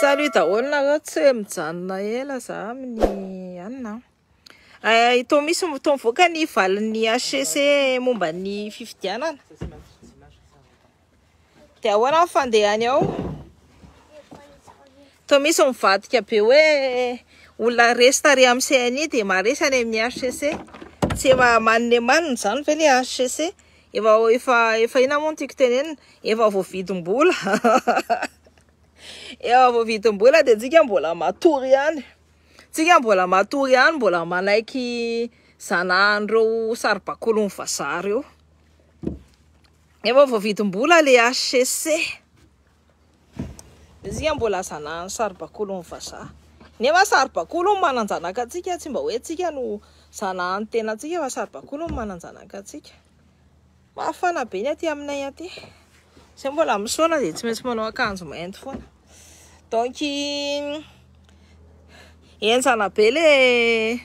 Salut daholo nareo, tsy hoe mijanona ela za amin'ny anona. Eh, toa misy toa mivoaka ny valin'ny HCC momba ny fifidianana. Dia ahoana ny fandehany ao? Toa misy mivadika be hoe olona resy tary amin'ny CNI dia maharesy any amin'ny HCC. Tsy efa manne manina izany ve le HCC? Efa efa efa inona moa no tiako tenenina? Efa voavidim-bola. Efa voavidim-bola dia tsika mbola matory ihany. Tsika mbola matory ihany, mbola manaiky zanahan'ireo saribakolin'ny vazaha ireo. Efa voavidim-bola le HCC. Dia tsika mbola zanahan'ny saribakolin'ny vazaha. Nefa saribakoly no manan-janaka antsika, tsy mba hoe tsika no zanahan'ny tenantsika fa saribakoly no manan-janaka antsika. Mafana be ny aty aminay aty. Zay mbola misaona dia tsy maintsy manao akanjo mainty foana. Donc henjana be le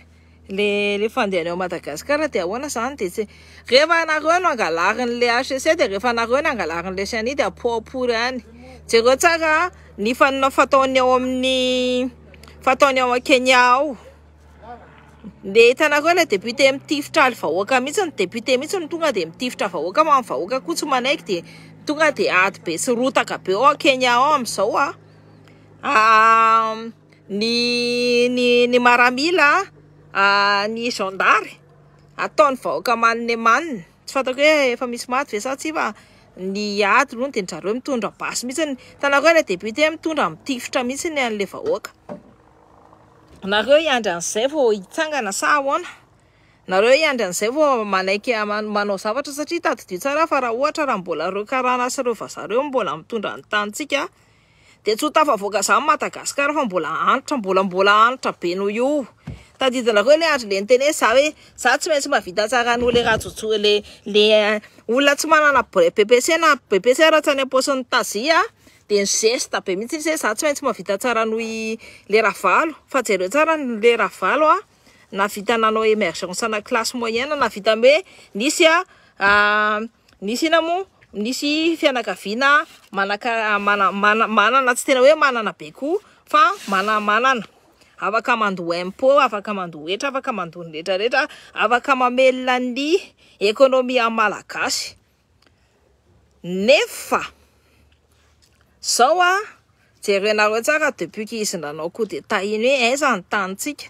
le le fandehana eo Madagasikara dia ahoana zany dia tsy rehefa anareo no angalarin'le HCC dia rehefa anareo no angalarin'le CNI dia apoapory any. Jereo tsara ny fanona fataony ao amin'ny fataony ao Kenya ao. Le hitanareo ilay député mitifitra aly vahoaka mihitsy, ny député mihitsy no tonga dia mitifitra vahoaka fa ny vahoaka koa tsy manaiky dia tonga dia ady be sy rotaka be ao Kenya ao amin'izao a. Ah, ny ny ny maramila ah, ny gendarme ataon'ny vahoaka manne manne. Tsy fantako hoe efa misy maty ve sa tsia fa ny ady aloha dia zareo mitondra basy mihitsy. Hitanareo ilay député mitondra mitifitra mihitsy ny an'ilay vahoaka. Nareo hiandry an'izay vao hitsangana sa ahoana? Nareo hiandry an'izay vao manaiky manao zavatra satria tadidio tsara fa raha ohatra raha mbola ireo karana sy ireo vazaha ireo mbola mitondra ny tanintsika dia tsy ho tafavoaka izany Madagasikara fa mbola hanitra mbola mbola hanitra be noho io. Tadidinareo ilay andro le niteny hoe za hoe za tsy maintsy mahavita tsara noho le Rajojo le le olona tsy manana BPC na BPC raha tsy any am-paosin'ny Tazia Dia ny geste be mihitsy izy hoe za tsy maintsy mahavita tsara noho i le Ravalo fa jereo tsara ny le Ravalo a nahavita nanao émergence ana classe moyenne nahavita hoe nisy a nisy ina moa nisy fianakaviana manaka mana mana manana tsy tena hoe manana be koa fa mana manana afaka mandoa impôt afaka mandoa hetra afaka mandoa ny rehetra rehetra afaka mamelona ny économie malagasy Nefa zao a, jerenareo tsara depuis que izy nanao coup d'etat iny hoe aiza ny tanintsika,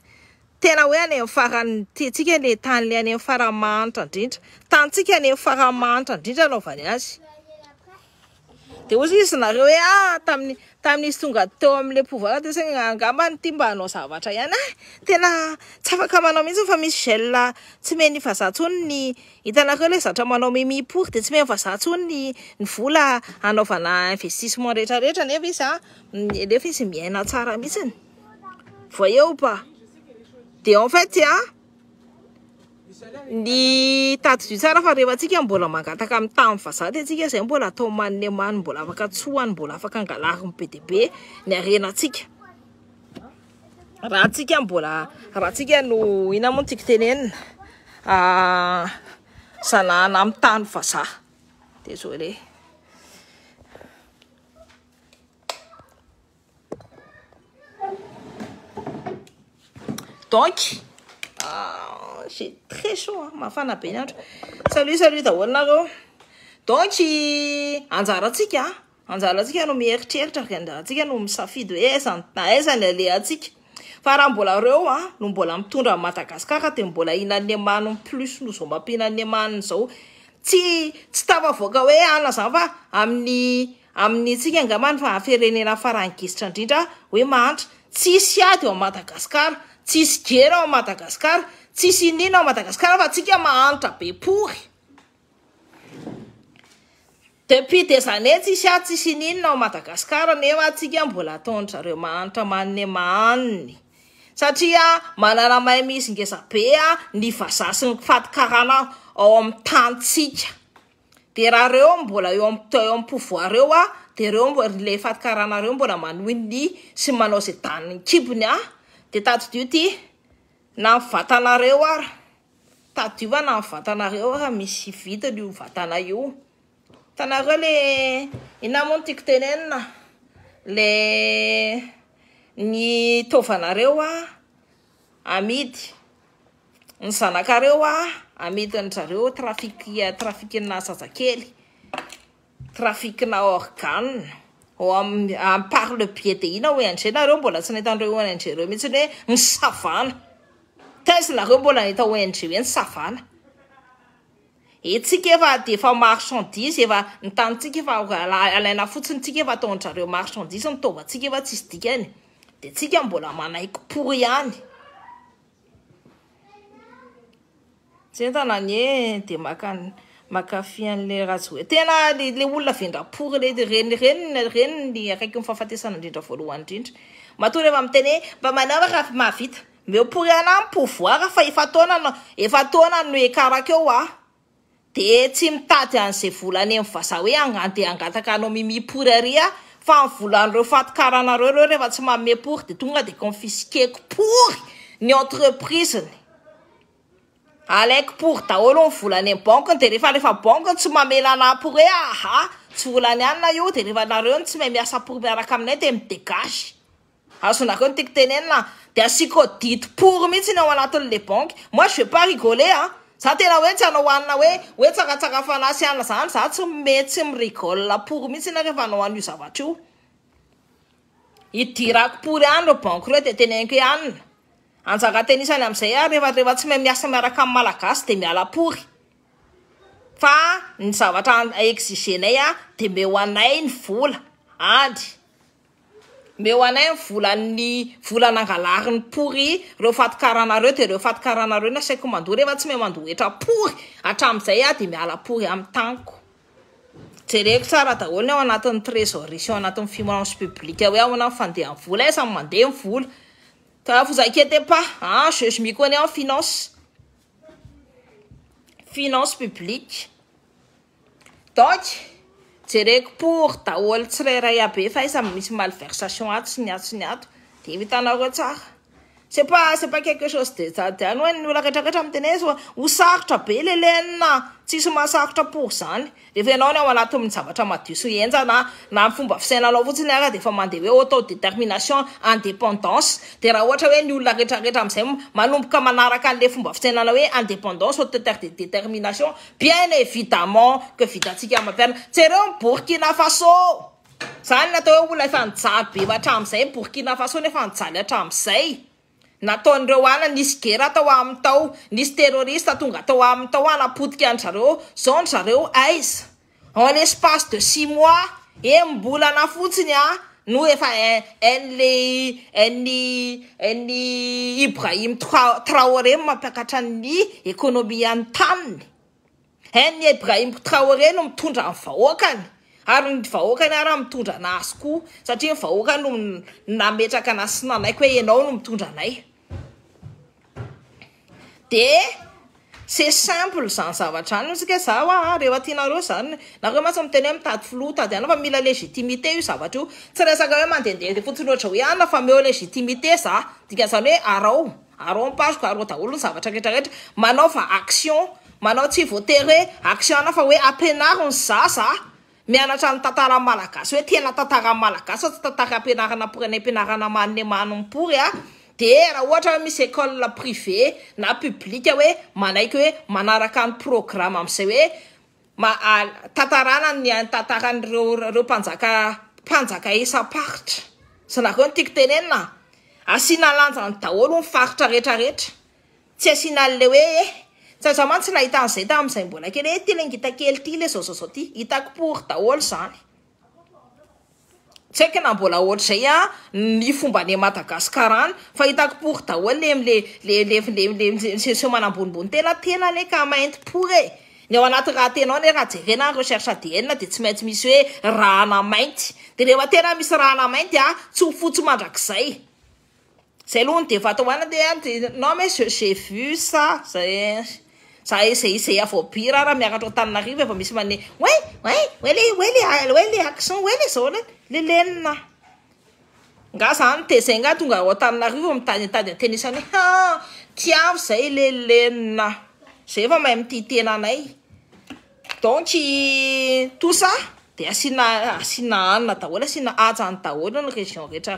tena hoe any amin'ny farany tiantsika le tany le any amin'ny farany mahantra indrindra, tanintsika any amin'ny farany mahantra indrindra anaovany azy. Dia hoy izy nareo hoe ah tamin'ny tamin'izy tonga teo amin'ilay pouvoir dia saingy angamba ity mba hanao zavatra ihany ah tena tsy afaka manao mihitsy fa misy gel tsy meny vazaha intsony ny hitanareo ilay zatra manao mimi pory dia tsy meny vazaha intsony ny ny vola hanaovana investissement rehetra rehetra nefa izy ah nefa izy miaina tsara mihitsy voyez ou pas dia en fait ah Ny tadidio tsara fa rehefa tsika mbola mangataka amin'ny tany vazaha dia tsika izay mbola atao manne many mbola afaka tsohany mbola afaka angalariny be dia be ny harenantsika. Raha tsika mbola raha tsika no ina moa no tiako tenenina ah, zanahana amin'ny tany vazaha. Désolé. Donc, ah, j'ai très chaud, hein, mafana be ny andro. Salut, salut daholo nareo. Donc, anjarantsika, anjarantsika no mieritreritra ary anjarantsika no misafidy hoe aiza na aiza ny alehantsika. Fa raha mbola reo a, no mbola mitondra an'i Madagasikara dia mbola hinan'ny amaniny plus no zao mampihinan'ny amaniny zao. Tsy tsy tafavoaka hoe anona zany fa amin'ny Amin'ny tsika angamba ny firenena farany gisitra indrindra hoe mahantra. Tsisy ady ao Madagascar, tsisy guerre ao Madagascar, tsisy inona ao Madagascar fa tsika mahantra be pory. Depuis des années tsisy ady tsisy ininona ao Madagascar nefa tsika mbola ataon-dry zareo mahantra manne manne. Satria manana mahay misy ngeza be ny vazaha sy ny faty karana ao amin'ny tanintsika. De raha reo mbola eo am eo am pouvoir reo a de reo mbo le faty karana reo mbola manohy ny sy manao ze danin'ny kibony a de tadidio ty na ny vatanareo ara tadidio fa na ny vatanareo ara misy vidiny io vatana io tanareo le inona moa no tiako tenenina. Le ny taovanareo a amidy, ny zanakareo a amidin-dry zareo trafic trafic-na zazakely, trafic-na organe ao amin'ny par le biais de inona ONG nareo mbola tsy nahita an'ireo ONG ireo mihitsy hoe ny savana. Taiza nareo mbola nahita ONG hoe ny savana? Etsika efa de efa marchandise, efa ny tanintsika efa alaina fotsiny tsika, efa ataon-drareo marchandise ny taovantsika, efa tsisy dikany, de tsika mbola manaiky pory ihany. Tsy entana anie de maka makafy an'le Rajoelina tena le olona vendra-pory le reny reny reny ny akaiky ny fahafatesana indrindra voalohany indrindra. Matoa rehefa miteny hoe mba manao raha mahavita meo pory ana ny pouvoir fa efa taona efa taona no ekaraka eo a de tsy mitady an'izay vola any amin'ny vazaha hoe andeha hangataka hanao mimi pory ary a fa ny volan'ireo fatikaranareo ireo rehefa tsy manome pory de tonga de confisqueko pory ny entreprise-ny. Alaiko pory daholo ny vola any amin'ny banque de rehefa rehefa banque tsy mamela anahy pory hoe aha tsy volany anina io, de rehefa nareo no tsy mahay miasa pory miaraka aminay de midégage. Azonareo ny tiako tenenina, de asiako audit pory mihitsy ny ao anatin'le banque. Moi, je vais pas rigoler a, za tena hoe tsy hanao hanina hoe hoe tsaratsara fanahy sy hanina zany, za tsy mety tsy mirigole pory mihitsy na rehefa hanao an'io zavatra io. Idirako pory any reo banque reo de teneniko hoe hanina anjara tenisany amin'izay a rehefa rehefa tsy mahay miasa miaraka amin'ny malagasy de miala pory, fa ny zavatra exigenay a de meo anay ny vola andry, meo anay ny volan'ny vola nangalariny pory reo fatikaranareo, de reo fatikaranareo no asaiko mandoa. Rehefa tsy mahay mandoa hetra pory hatramin'izay a de miala pory amin'ny taniko. Jereko tsara daholo ny ao anatin'ny trésorerie sy ao anatin'ny finance publique hoe ahoana ny fandehan'ny vola, aiza no mandeha ny vola. Ka vous inquiétez pas, hein, je m'y connais en finance publique. Donc jereko pour daholo tsirairay aby fa aiza misy malversation ato sy ny ato sy ny ato, de hitanareo tsara. C'est pas quelque chose de de any hoe ny olona rehetrarehetra miteny hoe ho sarotra be le lenina, tsisy mahasarotra pour zany rehefa ianao ny ao anatin'ny zavatra madio sy henjana na ny fomba fisainanao fotsiny ara de efa mandeha hoe autodétermination, indépendance. De raha ohatra hoe ny olona rehetrarehetra amin'izay manomboka manaraka an'le fomba fisainana hoe indépendance, autodétermination, bien évidemment que vitantsika mampiana. Jereo ny Burkina Faso zany, natao hoe olona efa nijaly be hatramin'izay Burkina Faso, nefa nijaly hatramin'izay nataon'ireo ana, nisy guerre tao aminy tao, nisy terroriste tonga tao aminy tao anapotika any zareo zao. Ny zareo aiza en l'espace de 6 mois, embolana fotsiny a no efa nle ny ny Ibrahim Traoré mampiakatra ny économie any taniny. Ny Ibrahim Traoré no mitondra ny vahoakany, ary ny vahoakany ara mitondra anazy koa, satria ny vahoaka no nametraka anazy sy nanaiko hoe ianao no mitondra anay. De c'est simple zany zavatra any sika zaho a rehefa tianareo zany nareo mantsy miteny hoe mitady filoha tady ana fa mila légitimité io zavatra io. Tsy resaka hoe mandehandeha fotsiny ohatra hoe ana fa meo légitimité za, dikan'izany hoe arao arao mipazoko arao daholo ny zavatra rehetrarehetra, manao fa action, manao tsy voatery hoe action ana fa hoe ampianaro ny zaza mianatra ny tantara malagasy, hoe tena tantara malagasy fa tsy tantara ampianarana pory any ampianarana manne manompory a. De raha ohatra hoe misy école privé na publique hoe manaiky hoe manaraka ny programme amin'izay hoe ma tantarana ny tantaran'ireo reo mpanjaka mpanjaka isam-paritra sy nareo ny tiako tenenina, asiana lanjany daholo ny faritra rehetrarehetra, tsy asiana an'le hoe tsy za mantsy nahita an'izay tamin'izay mbola kely hoe ty le ngita kely ty le zao zao zao ty, hitako pory daholo zany. Tsy haiko na mbola ohatr'izay a ny fomba any Madagasikara any, fa hitako pory daholo le le le le le le seho manambonimbony tena tena le ka mainty pory e. Ny ao anaty raha tenao ne raha jerena ny recherche ADN de tsy maintsy misy hoe rahana mainty, de rehefa tena misy rahana mainty a tsy ho fotsy mandrakizay zay aloha ny de efa atao ana de non mais j'ai vu ça zay zay zay zay avoabira raha miakatra ao Tananarivo efa misy mane ouais ouais ouais le ouais le ouais le accent ouais le zao le lenina nga zany te zay nga tonga ao Antananarivo mitady tady atenisany hoe ha tiavo zay le lenina zay efa mahay mitia tena anay. Donc tout ça De asiana anina daholo, asiana ajany daholo ny région rehetra.